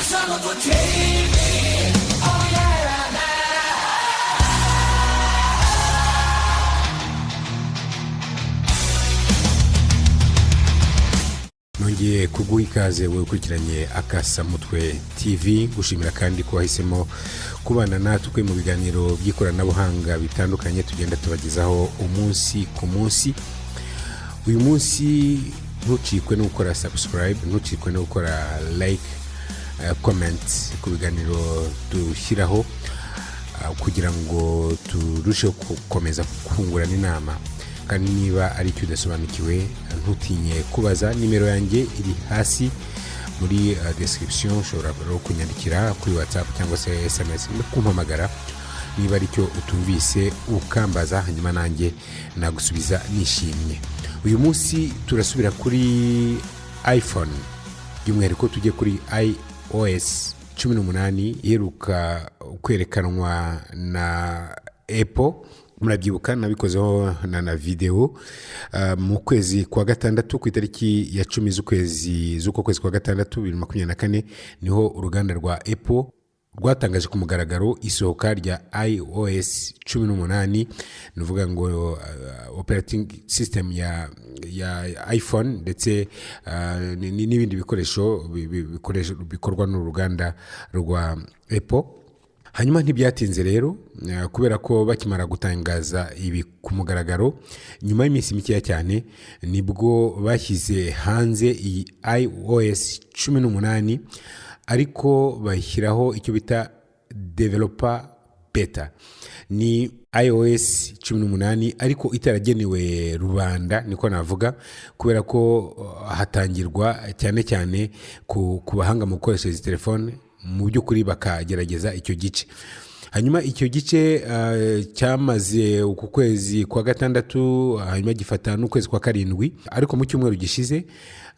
Akasamutwe TV. Oh yeah. Nongeye kuguha ikaze wowe ukurikiranye Akasamutwe TV, gushimira kandi ko wahisemo kubana natwe mu biganiro by'ikoranabuhanga bitandukanye tugenda tubagezaho umunsi ku munsi. Uyu munsi ntucikwe no gukora subscribe, ntucikwe no gukora like, comment ku biganiro dushyiraho, kugira ngo turusheho gukomeza kungurana inama. Kandi niba ari icyo udasobanukiwe, ntutinye kubaza. Nimero yanjye iri hasi muri description. Ushobora rero kunyandikira kuri WhatsApp cyangwa se SMS no kumpamagara niba ari cyo utumvise, ukambaza, hanyuma nanjye nagusubiza nishimye. Uyu munsi turasubira kuri iPhone, by'umwihariko tujye kuri iOS 18 iheruka kwerekanwa na Apple. Murabyibuka nabikozeho na videwo mu kwezi kwa gatandatu, ku itariki ya 10 z'ukwezi z'uko kwezi kwa gatandatu 2024, niho uruganda rwa Apple rwatangaje ku mugaragaro isohoka rya iOS 18. Ni ukuvuga ngo operating system ya iPhone ndetse n'ibindi bikoresho bikorwa n'uruganda rwa Apple. Hanyuma ntibyatinze rero, kubera ko bakimara gutangaza ibi ku mugaragaro, nyuma y'iminsi mikeya cyane nibwo bashyize hanze iyi iOS 18, ariko bashyiraho icyo bita developer beta. Ni iOS 18 ariko itaragenewe rubanda, niko navuga, kubera ko hatangirwa cyane cyane ku bahanga mu gukoresha izi telefone, mu by'ukuri bakagerageza icyo gice. Hanyuma icyo gice cyamaze uku kwezi kwa gatandatu, hanyuma gifata n'ukwezi kwa karindwi. Ariko mu cyumweru gishize,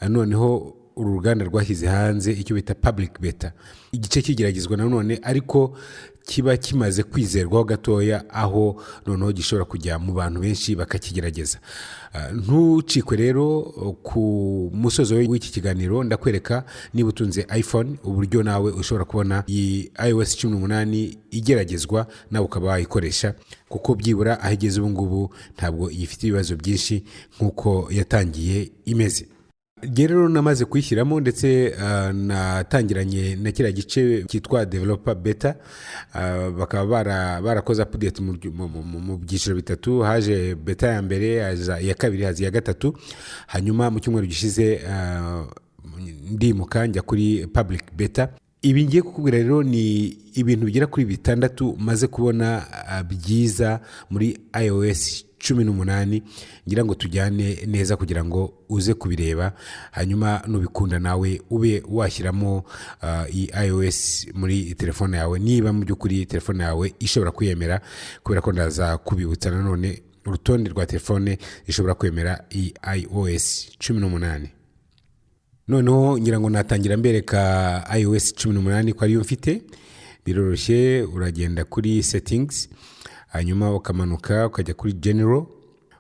noneho uru ruganda rwashyize hanze icyo bita public beta, igice kigeragezwa nanone ariko kiba kimaze kwizerwaho gatoya, aho noneho gishobora kujya mu bantu benshi bakakigerageza. Ntucikwe rero, ku musozo w'iki kiganiro ndakwereka niba utunze iPhone uburyo nawe ushobora kubona iyi iOS 18 igeragezwa, nawe ukaba wayikoresha, kuko byibura aho igeze ubu ngubu ntabwo ifite ibibazo byinshi nk'uko yatangiye imeze. Njye rero namaze kuyishyiramo, ndetse natangiranye na kiriya gice cyitwa developer beta. Bakaba barakoze update mu byiciro bitatu. Haje beta ya mbere, haza iya kabiri, haza iya gatatu. Hanyuma mu cyumweru gishize ndimuka njya kuri public beta. Ibi ngiye kukubwira rero ni ibintu bigera kuri bitandatu maze kubona byiza muri iOS 18, ngira ngo tujyane neza kugira ngo uze kubireba, hanyuma nubikunda nawe ube washyiramo iyi iOS muri telefone yawe, niba mu by'ukuri telefone yawe ishobora kwiyemera, kubera ko ndaza kubibutsa nanone urutonde rwa telefone ishobora kwemera iyi iOS 18. Noneho ngira ngo natangira mbereka iOS 18 ko ariyo mfite. Biroroshye, uragenda kuri settings, hanyuma ukamanuka ukajya kuri general,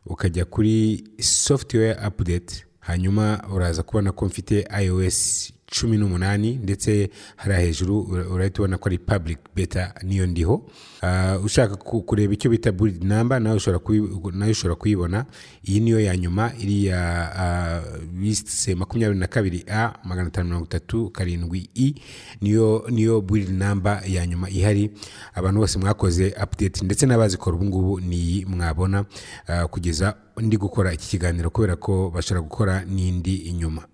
ukajya kuri software update, hanyuma uraza kubona ko mfite iOS 18, ndetse hariya hejuru urahita ubona ko ari public beta, niyo ndiho. Ushaka kureba icyo bita build number, nawe ushobora kuyibona. Iyi niyo ya nyuma, iriya bise 22 A 537 i, niyo build number ya nyuma ihari. Abantu bose mwakoze update ndetse n'abazikora ubu ngubu, ni iyi mwabona kugeza ndi gukora iki kiganiro, kubera ko bashobora gukora n'indi inyuma.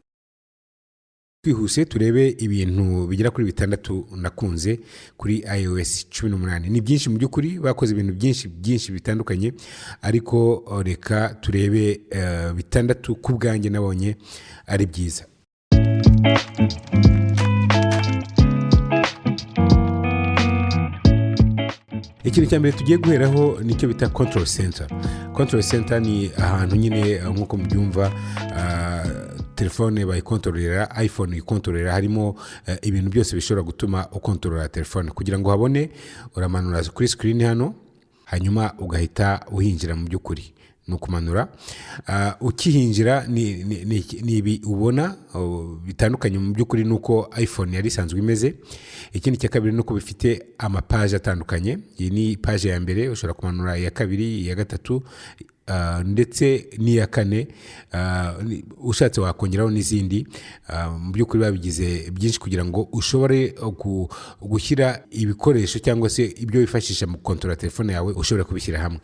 Twihuse turebe ibintu bigera kuri bitandatu nakunze kuri iOS 18. Ni byinshi mu by'ukuri, bakoze ibintu byinshi byinshi bitandukanye, ariko reka turebe bitandatu ku bwanjye nabonye ari byiza. Ikintu cya mbere tugiye guheraho nicyo bita control center. Control center ni ahantu nyine, nk'uko mubyumva, telefone bayikontororera, iPhone ikontororera. Harimo ibintu byose bishobora gutuma ukontorora telefone. Kugira ngo uhabone, uramanura kuri screen hano, hanyuma ugahita uhinjira. Mu by'ukuri Ni ukumanura. Ukihinjira ni ibi ubona, bitandukanye mu by'ukuri nuko iPhone yari isanzwe imeze. Ikindi cya kabiri ni uko bifite amapaje atandukanye. Iyi ni paje ya mbere, ushobora kumanura iya kabiri, iya gatatu, ndetse n'iya kane. Ushatse wakongeraho n'izindi. Mu by'ukuri babigize byinshi kugira ngo ushobore gushyira ibikoresho cyangwa se ibyo wifashisha mu gukontorora telefone yawe, ushobora kubishyira hamwe.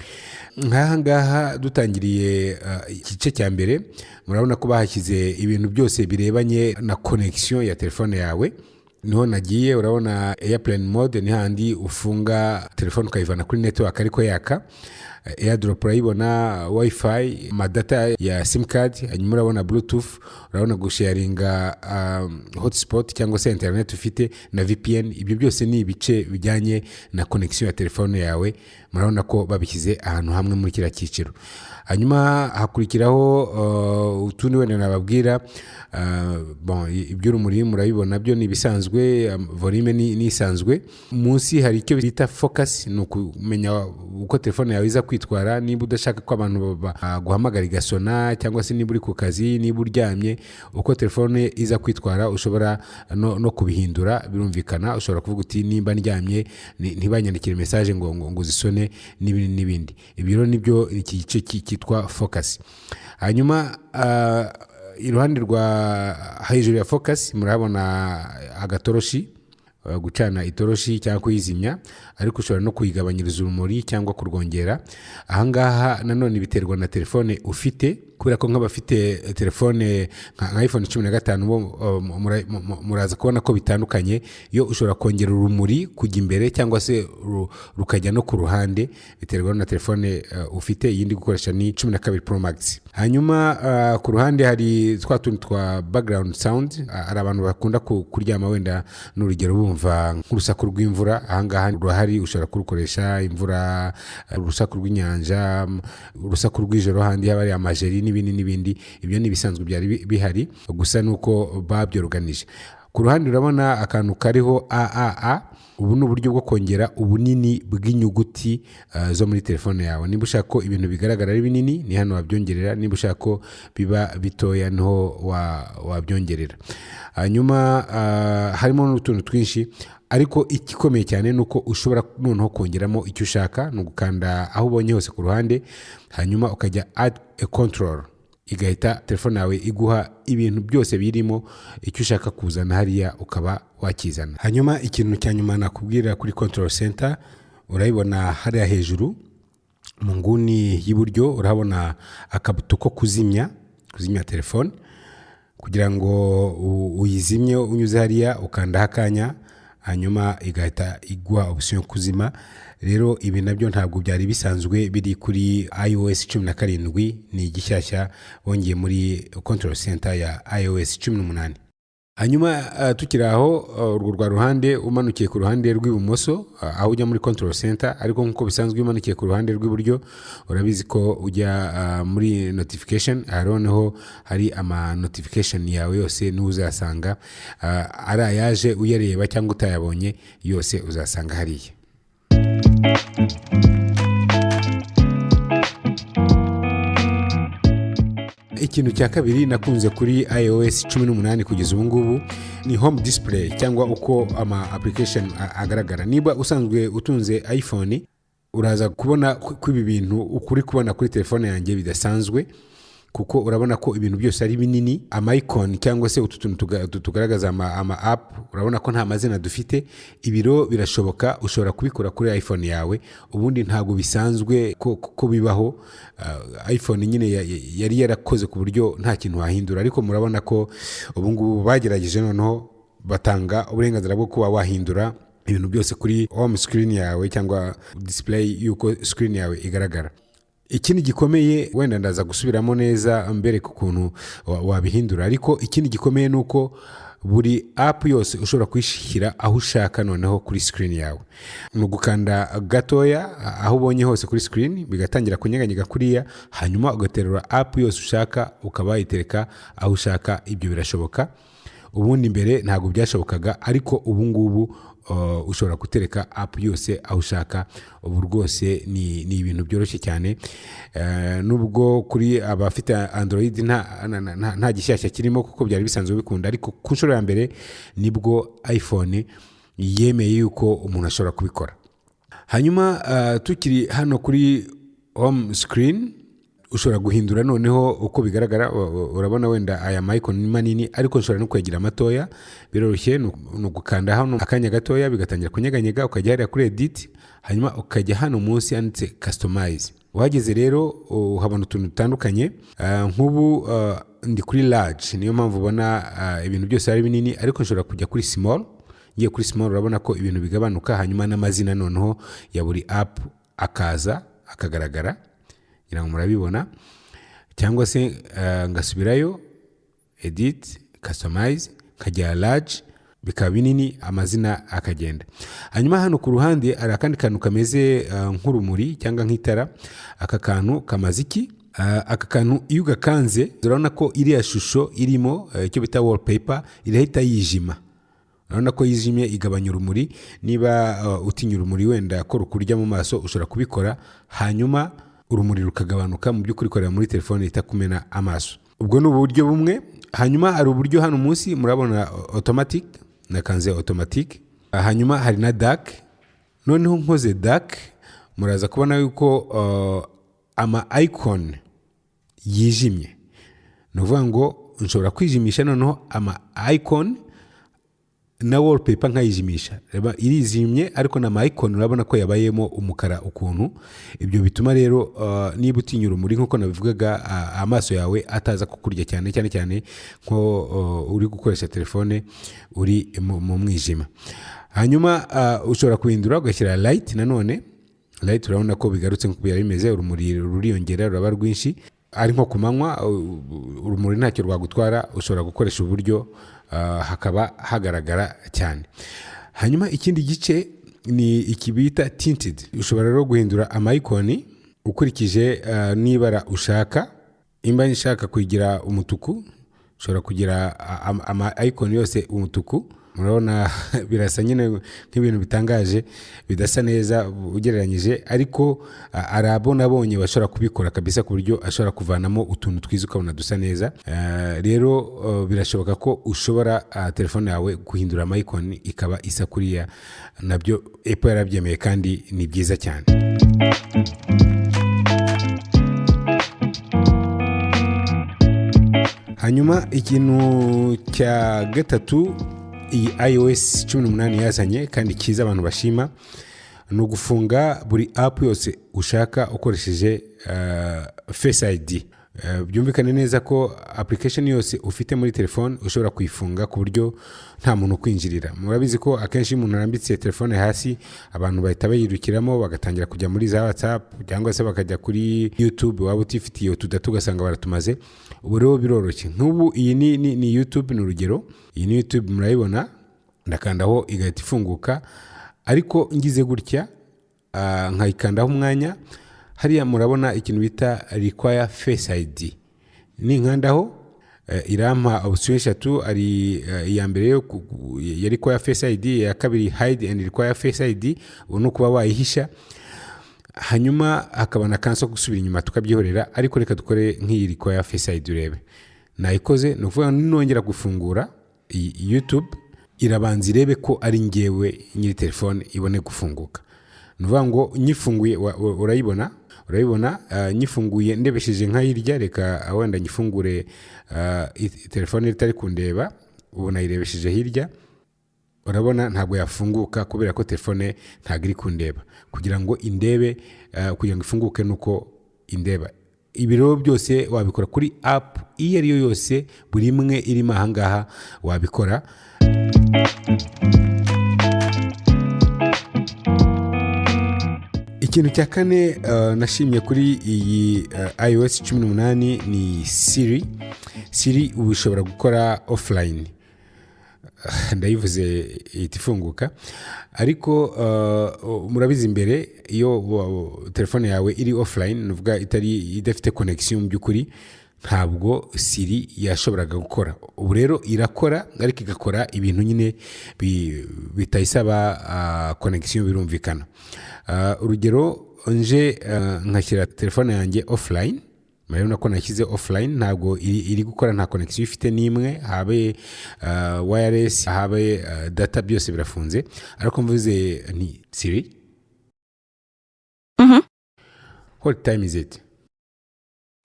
Nk'aha ngaha dutangiriye igice cya mbere, murabona ko bahashyize ibintu byose birebanye na connection ya telefone yawe. Niho nagiye, urabona airplane mode, ni handi ufunga telefone ukayivana kuri network ariko yaka. AirDrop urayibona, WiFi, amadata ya simcard, hanyuma urabona Bluetooth, urabona gusharinga hotspot cyangwa se internet ufite na VPN. Ibyo byose ni ibice bijyanye na connection ya telefone yawe. Murabona ko babishyize ahantu hamwe muri kiriya cyiciro. Hanyuma hakurikiraho utundi wenda nababwira. Bon, iby'urumuri murabibona, byo ni ibisanzwe, volume ni isanzwe. Munsi hari icyo bita focus, ni ukumenya uko telefone yawe iza kwitwara niba udashaka ko abantu baguhamagara igasona, cyangwa se niba uri ku kazi, niba uryamye, uko telefone iza kwitwara. Ushobora no kubihindura, birumvikana. Ushobora kuvuga uti: "Nimba ndyamye, ntibanyandikire message ngo zisone", n'ibindi n'ibindi. Ibyo rero nibyo iki gice cyitwa focus. Hanyuma iruhande rwa hejuru ya focus murahabona agatoroshi, gucana itoroshi cyangwa kuyizimya, ariko ushobora no kuyigabanyiriza urumuri cyangwa kurwongera. Ahangaha nanone biterwa na telefone ufite, kubera ko nk'abafite telefone nka iPhone 15 bo muraza kubona ko bitandukanye. Yo ushobora kongera urumuri kujya imbere cyangwa se rukajya no ku ruhande, biterwa na telefone ufite. Iyindi gukoresha ni 12 Pro Max. Hanyuma ku ruhande hari twa tuntu twa background sound. Hari abantu bakunda kuryama wenda n'urugero bumva nk'urusaku rw'imvura. Ahangaha rurahari, ushobora kurukoresha: imvura, urusaku rw'inyanja, urusaku rw'ijoro handi haba hari amajeri, n'ibindi n'ibindi. Ibyo ni ibisanzwe byari bihari, gusa nuko babyoroganije. Ku ruhande urabona akantu kariho AAA. Ubu ni uburyo bwo kongera ubunini bw'inyuguti zo muri telefone yawe. Niba ushaka ko ibintu bigaragara ari binini, ni hano wabyongerera. Niba ushaka ko biba bitoya, niho wabyongerera. Hanyuma harimo n'utuntu twinshi, ariko igikomeye cyane ni uko ushobora noneho kongeramo icyo ushaka. Ni ugukanda aho ubonye hose ku ruhande, hanyuma ukajya add a control, igahita telefone yawe iguha ibintu byose birimo. Icyo ushaka kuzana hariya ukaba wakizana. Hanyuma ikintu cya nyuma nakubwira kuri control center, urayibona hariya hejuru mu nguni y'iburyo, urahabona akabuto ko kuzimya telefone. Kugira ngo uyizimye, unyuze hariya ukandaho akanya, hanyuma igahita iguha option yo kuzima. Rero ibi nabyo ntabwo byari bisanzwe biri kuri iOS 17, ni igishyashya bongeye muri control center ya iOS 18. Hanyuma tukiri aho, urwo rwa ruhande, umanukiye ku ruhande rw'ibumoso, aho ujya muri control center. Ariko nk'uko bisanzwe, iyo umanukiye ku ruhande rw'iburyo, urabizi ko ujya muri notification. Aha noneho hari ama notification yawe yose, niho uzasanga, ari ayaje uyareba cyangwa utayabonye, yose uzasanga hariya. Ikintu cya kabiri nakunze kuri iOS 18 kugeza ubu ngubu ni home display, cyangwa uko ama application agaragara. Niba usanzwe utunze iPhone, uraza kubona ko ibi bintu ukuri kubona kuri telefone yanjye bidasanzwe, kuko urabona ko ibintu byose ari binini. Ama icon cyangwa se utu tuntu tugaragaza ama app, urabona ko nta mazina dufite. Ibiro birashoboka, ushobora kubikora kuri iPhone yawe. Ubundi ntabwo bisanzwe ko bibaho. iPhone nyine yari yarakoze ku buryo nta kintu wahindura, ariko murabona ko ubu ngubu bagerageje noneho batanga uburenganzira bwo kuba wahindura ibintu byose kuri home screen yawe cyangwa display y'uko screen yawe igaragara. Ikindi gikomeye, wenda ndaza gusubiramo neza mbereka ukuntu wabihindura, ariko ikindi gikomeye ni uko buri app yose ushobora kuyishyira aho ushaka noneho kuri screen yawe. Ni ugukanda gatoya aho ubonye hose kuri screen, bigatangira kunyeganyega kuriya, hanyuma ugaterura app yose ushaka ukaba wayitereka aho ushaka. Ibyo birashoboka. Ubundi mbere ntabwo byashobokaga, ariko ubu ngubu ushobora gutereka app yose aho ushaka. Ubu rwose ni ibintu byoroshye cyane. Nubwo kuri abafite Android nta gishyashya kirimo kuko byari bisanzwe bikunda, ariko ku nshuro ya mbere nibwo iPhone yemeye yuko umuntu ashobora kubikora. Hanyuma tukiri hano kuri home screen, ushobora guhindura noneho uko bigaragara. Urabona wenda aya ma icon ni manini, ariko nshobora no kuyagira matoya. Biroroshye, ni ugukanda hano akanya gatoya bigatangira kunyeganyega, ukajya hariya kuri edit, hanyuma ukajya hano munsi handitse customize. Uhageze rero uhabona utuntu dutandukanye. Nk'ubu ndi kuri large, niyo mpamvu ubona ibintu byose ari binini, ariko nshobora kujya kuri small. Ngiye kuri small, urabona ko ibintu bigabanuka, hanyuma n'amazina noneho ya buri app akaza akagaragara. Ngira ngo murabibona. Cyangwa se ngasubirayo, edit, customize, nkajya large, bikaba binini, amazina akagenda. Hanyuma hano ku ruhande hari akandi kantu kameze nk'urumuri cyangwa nk'itara. Aka kantu kamaze iki? Aka kantu iyo ugakanze, urabona ko iriya shusho irimo, icyo bita wallpaper, irahita yijima. Urabona ko yijimye, igabanya urumuri. Niba utinya urumuri wenda ko rukurya mu maso, ushobora kubikora hanyuma urumuri rukagabanuka, mu by'ukuri ukorera muri telefone itakumena amaso. Ubwo ni uburyo bumwe. Hanyuma hari uburyo hano munsi murabona automatic, nakanze automatic. Hanyuma hari na dark. Noneho nkoze dark, muraza kubona yuko ama icon yijimye. Ni ukuvuga ngo nshobora kwijimisha noneho ama icon na wallpaper nkayijimisha. Reba, irijimye, ariko na ma icon urabona ko yabayemo umukara ukuntu. Ibyo bituma rero niba utinya urumuri nk'uko nabivugaga, amaso yawe ataza kukurya cyane cyane cyane nko uri gukoresha telefone uri mu mwijima. Hanyuma ushobora guhindura ugashyira light. Nanone light, urabona ko bigarutse nk'uko byari bimeze, urumuri ruriyongera ruraba rwinshi. Ari nko ku manywa, urumuri ntacyo rwagutwara, ushobora gukoresha uburyo hakaba hagaragara cyane. Hanyuma ikindi gice ni iki bita tinted. Ushobora rero guhindura ama icon ukurikije n'ibara ushaka. Imba nshaka kuyigira umutuku, ushobora kugira ama icon yose umutuku. Murabona birasa nyine nk'ibintu bitangaje, bidasa neza ugereranyije, ariko hari abo nabonye bashobora kubikora kabisa, ku buryo ashobora kuvanamo utuntu twiza ukabona dusa neza. Rero birashoboka ko ushobora telefone yawe guhindura ama icon ikaba isa kuriya. Nabyo Apple yarabyemeye kandi ni byiza cyane. Hanyuma ikintu cya gatatu iyi iOS 18 yazanye kandi cyiza abantu bashima ni ugufunga buri app yose ushaka ukoresheje Face ID. Byumvikane neza ko application yose ufite muri telefone ushobora kuyifunga ku buryo nta muntu ukwinjirira. Murabizi ko akenshi iyo umuntu arambitse telefone hasi, abantu bahita bayirukiramo, bagatangira kujya muri za WhatsApp cyangwa se bakajya kuri YouTube. Waba utifitiye utu data ugasanga baratumaze. Ubu rero biroroshye. Nk'ubu iyi ni YouTube, ni urugero, iyi ni YouTube, murayibona, ndakandaho igahita ifunguka. Ariko ngize gutya nkayikandaho umwanya, hariya murabona ikintu bita require Face ID. Ninkandaho irampa option eshatu. Ari iya mbere yo ya require Face ID, iya kabiri hide and require Face ID, ubu ni ukuba wayihisha, hanyuma hakaba na cancel, gusubira inyuma tukabyihorera. Ariko reka dukore nk'iyi require Face ID urebe. Nayikoze. Ni ukuvuga ngo nongera gufungura iyi YouTube, irabanza irebe ko ari ngewe nyiri telefone ibone gufunguka. Ni ukuvuga ngo nyifunguye, urayibona, nyifunguye ndebesheje nka hirya. Reka wenda nyifungure telefone itari kundeba. Ubu nayirebesheje hirya, urabona ntabwo yafunguka kubera ko telefone ntabwo iri kundeba. Kugira ngo indebe, kugira ngo ifunguke nuko indeba. Ibi rero byose wabikora kuri app iyo ari yo yose, buri imwe irimo ahangaha wabikora. Ikintu cya kane nashimye kuri iyi iOS 18 ni Siri. Siri ubu ushobora gukora offline. Ndayivuze ihita ifunguka, ariko murabizi imbere iyo telefone yawe iri offline, ni ukuvuga itari idafite connection, mu by'ukuri Ntabwo Siri yashoboraga gukora. Ubu rero irakora, ariko igakora ibintu nyine bitayisaba connexion, birumvikana. Urugero nje nkashyira telefone yanjye offline, murabona ko nashyize offline, ntabwo iri gukora, nta connexion ifite n'imwe, habe wireless, habe data, byose birafunze. Ariko mvuze ni "Siri, what time is it?"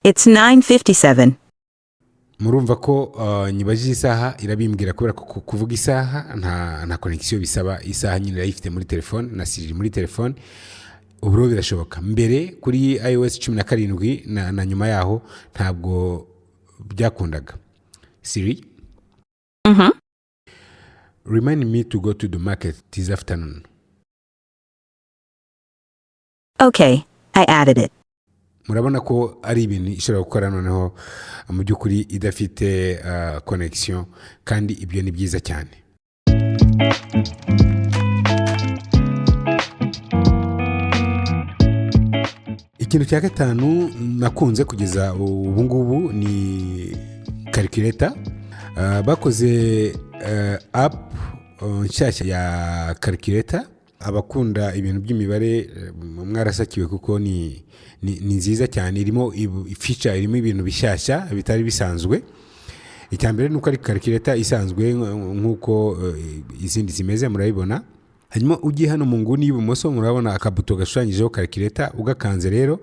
It's 9:57. Murumva ko nyibajije isaha irabimbwira, kubera ko kuvuga isaha nta connexion bisaba. Isaha nyine irayifite muri telefone, na Siri iri muri telefone. Ubu rero birashoboka. Mbere kuri iOS 17 na nyuma yaho ntabwo byakundaga. "Siri, remind me to go to the market this afternoon." Okay, I added it. Murabona ko ari ibintu ishobora gukora noneho mu by'ukuri idafite connexion, kandi ibyo ni byiza cyane. Ikintu cya gatanu nakunze kugeza ubu ngubu ni calculator. Bakoze app nshyashya ya calculator. Abakunda ibintu by'imibare mwarasakiwe, kuko ni nziza cyane. Irimo feature, irimo ibintu bishyashya bitari bisanzwe. Icya mbere ni uko ari calculator isanzwe nk'uko izindi zimeze, murabibona. Hanyuma ugiye hano mu nguni y'ibumoso, murabona akabuto gashushanyijeho calculator. Ugakanze rero,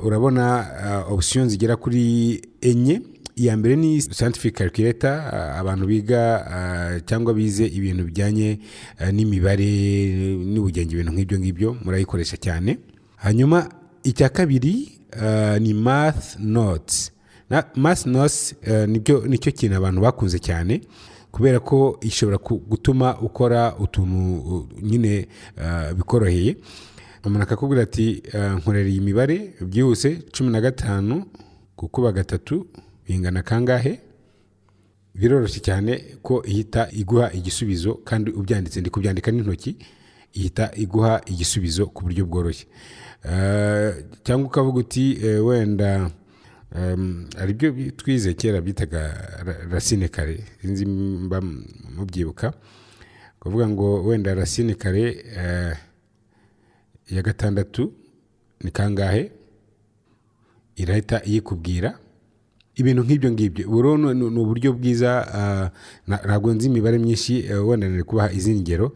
urabona option zigera kuri enye. Iya mbere ni scientific calculator, abantu biga cyangwa bize ibintu bijyanye n'imibare n'ubugenge, ibintu nk'ibyo ngibyo, murayikoresha cyane. Hanyuma icya kabiri ni math notes. Na math notes nibyo, nicyo kintu abantu bakunze cyane, kubera ko ishobora gutuma ukora utuntu nyine bikoroheye. Umuntu akakubwira ati "Nkorera iyi mibare byihuse, 15 gukuba gatatu bingana kangahe?" Biroroshye cyane ko ihita iguha igisubizo, kandi ubyanditse, ndi kubyandika n'intoki, ihita iguha igisubizo ku buryo bworoshye. Cyangwa ukavuga uti wenda hari ibyo twize kera bitaga racine carrée, sinzi mba mubyibuka, kuvuga ngo wenda racine carrée ya gatandatu ni kangahe? Irahita iyikubwira, ibintu nk'ibyo ngibyo. Ubu rero ni uburyo bwiza. Ntabwo nzi imibare myinshi, wenda nari kubaha izindi ngero,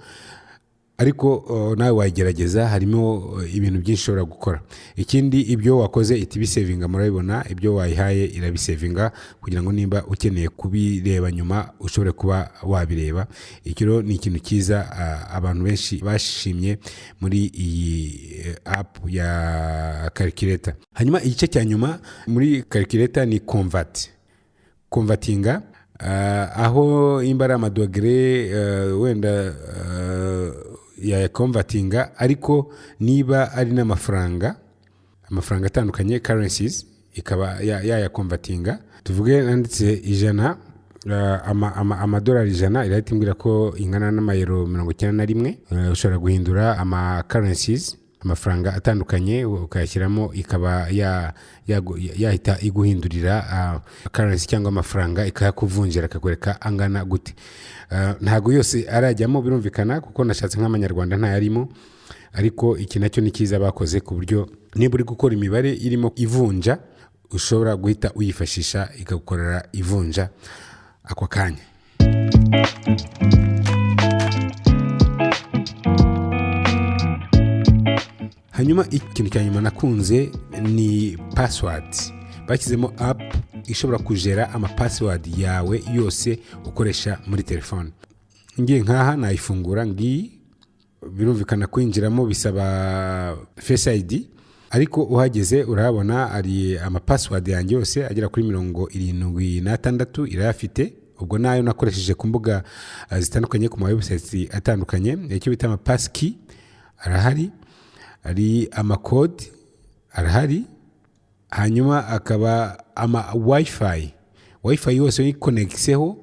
ariko nawe wayigerageza, harimo ibintu byinshi ushobora gukora. Ikindi, ibyo wakoze ihita ibisevinga. Murabibona, ibyo wayihaye irabisevinga, kugira ngo nimba ukeneye kubireba nyuma ushobore kuba wabireba. Icyo rero ni ikintu cyiza abantu benshi bashimye muri iyi app ya calculator. Hanyuma igice cya nyuma muri calculator ni convert, convertinga, aho imba ari amadogere wenda yayakonvatinga, ariko niba ari n'amafaranga, amafaranga atandukanye, currencies, ikaba yayakonvatinga. Tuvuge nanditse 100, amadolari 100, irahita imbwira ko ingana n'amayero 91. Ushobora guhindura ama currencies, amafaranga atandukanye, ukayashyiramo, ikaba yahita iguhindurira currency cyangwa amafaranga, ikayakuvunjira, akakwereka angana gute. Ntabwo yose arajyamo, birumvikana, kuko nashatse nk'amanyarwanda ntayarimo. Ariko iki nacyo ni cyiza bakoze, ku buryo niba uri gukora imibare irimo ivunja, ushobora guhita uyifashisha ikagukorera ivunja ako kanya. Hanyuma ikintu cya nyuma nakunze ni password. Bashyizemo app ishobora kujera ama password yawe yose ukoresha muri telefone. Ngiye nkaha nayifungura, ngiyi. Birumvikana kwinjiramo bisaba Face ID, ariko uhageze urahabona ari ama password yanjye yose agera kuri 76, irayafite. Ubwo nayo nakoresheje ku mbuga zitandukanye, ku ma websites atandukanye, icyo bita ama passkey arahari, ari amakode arahari. Hanyuma akaba ama wifi yose uyikonegiseho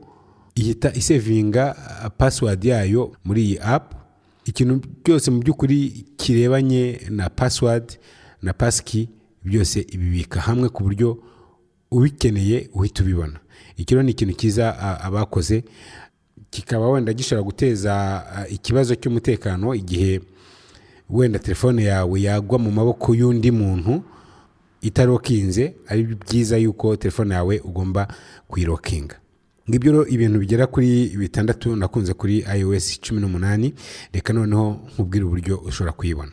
ihita isevinga password yayo muri iyi app. Ikintu byose mu by'ukuri kirebanye na password na passkey byose ibibika hamwe, ku buryo Ubikeneye uhita ubibona. Iki rero ni ikintu cyiza abakoze, kikaba wenda gishobora guteza ikibazo cy'umutekano igihe wenda telefone yawe yagwa mu maboko y'undi muntu italockinze. Ari byiza yuko telefone yawe ugomba kuyilockinga. Ngibyo rero ibintu bigera kuri bitandatu nakunze kuri iOS 18. Reka noneho nkubwire uburyo ushobora kuyibona.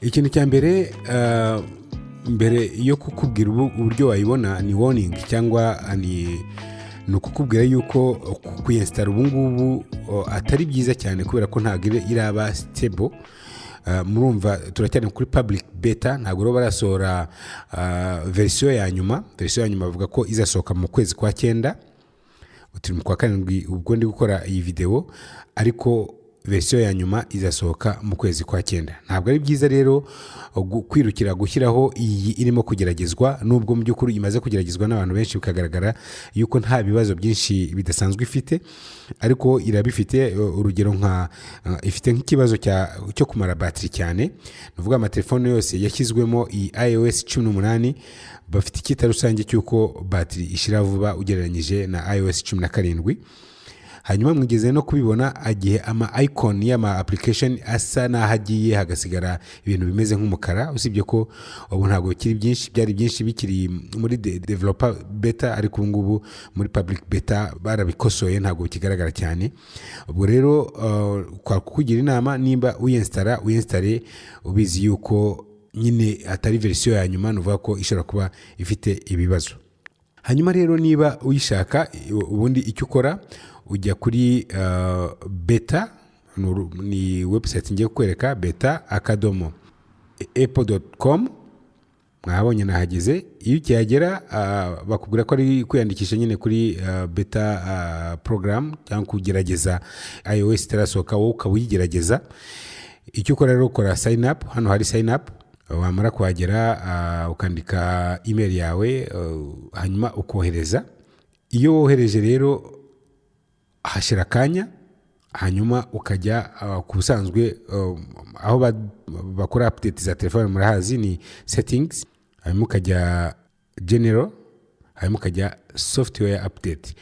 Ikintu cya mbere, mbere yo kukubwira uburyo wayibona, ni warning cyangwa ni ukukubwira yuko kuyinstalla ubu ngubu atari byiza cyane, kubera ko ntabwo iraba stable. Murumva turacyari kuri public beta, ntabwo rero barasohora verisiyo ya nyuma. Verisiyo ya nyuma bavuga ko izasohoka mu kwezi kwa cyenda. Turi mu kwa karindwi ubwo ndi gukora iyi videwo, ariko verisiyo ya nyuma izasohoka mu kwezi kwa cyenda. Ntabwo ari byiza rero kwirukira gushyiraho iyi irimo kugeragezwa, nubwo mu by'ukuri imaze kugeragezwa n'abantu benshi, bikagaragara yuko nta bibazo byinshi bidasanzwe ifite, ariko irabifite. Urugero nka ifite nk'ikibazo cyo kumara batiri cyane. Ni ukuvuga amatelefone yose yashyizwemo iyi iOS 18 bafite icyita rusange cy'uko batiri ishira vuba ugereranyije na iOS 17. Hanyuma mwigeze no kubibona igihe ama icon y'ama application asa n'aho agiye, hagasigara ibintu bimeze nk'umukara, usibye ko ubu ntabwo bikiri byinshi. Byari byinshi bikiri muri developer beta, ariko ubu ngubu muri public beta barabikosoye, ntabwo bikigaragara cyane. Ubwo rero kwa kukugira inama, nimba uyinstalla, uyinstalle ubizi yuko nyine atari verisiyo ya nyuma, ni ukuvuga ko ishobora kuba ifite ibibazo. Hanyuma rero niba uyishaka, ubundi icyo ukora, ujya kuri beta, ni website ngiye kukwereka, beta.apple.com. Mwabonye nahageze. Iyo ukihagera bakubwira ko ari kwiyandikisha nyine kuri beta program cyangwa kugerageza iOS itarasohoka, wowe ukaba uyigerageza. Icyo ukora rero, ukora sign up hano hari sign up. Wamara kuhagera ukandika email yawe, hanyuma ukohereza. Iyo wohereje rero hashira akanya, hanyuma ukajya ku busanzwe aho bakora update za telefone, murahazi ni settings, hanyuma ukajya general, hanyuma ukajya software update.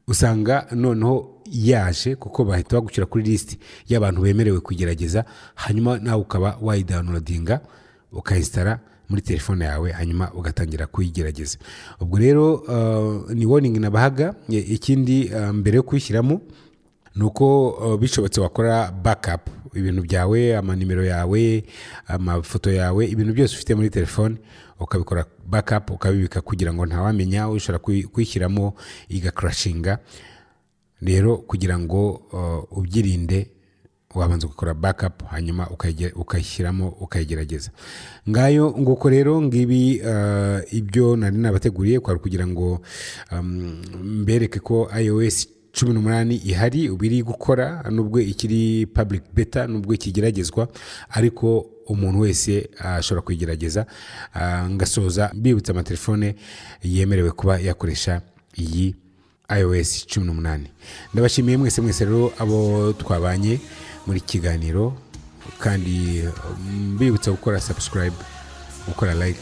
Usanga noneho yaje, kuko bahita bagushyira kuri lisiti y'abantu bemerewe kugerageza, hanyuma nawe ukaba wayidownloadinga, ukayinstalla muri telefone yawe, hanyuma ugatangira kuyigerageza. Ubwo rero ni warning nabahaga. Ikindi mbere yo kuyishyiramo ni uko bishobotse wakora backup ibintu byawe, amanimero yawe, amafoto yawe, ibintu byose ufite muri telefone ukabikora backup, ukabibika, kugira ngo ntawamenya, ushobora kuyishyiramo igacrashinga. Rero kugira ngo ubyirinde, wabanza ugakora backup, hanyuma ukayishyiramo, ukayigerageza. Ngayo nguko rero, ngibi ibyo nari nabateguriye, kwari kugira ngo mbereke ko iOS 18 ihari, ubu iri gukora, nubwo ikiri public beta, nubwo ikigeragezwa, ariko umuntu wese ashobora kuyigerageza. Ngasoza mbibutsa amatelefone yemerewe kuba yakoresha iyi iOS 18. Ndabashimiye mwese mwese rero abo twabanye muri iki kiganiro, kandi mbibutsa gukora subscribe, gukora like,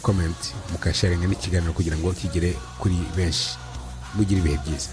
comment, mukasharinga n'ikiganiro kugira ngo kigere kuri benshi. Mugire ibihe byiza.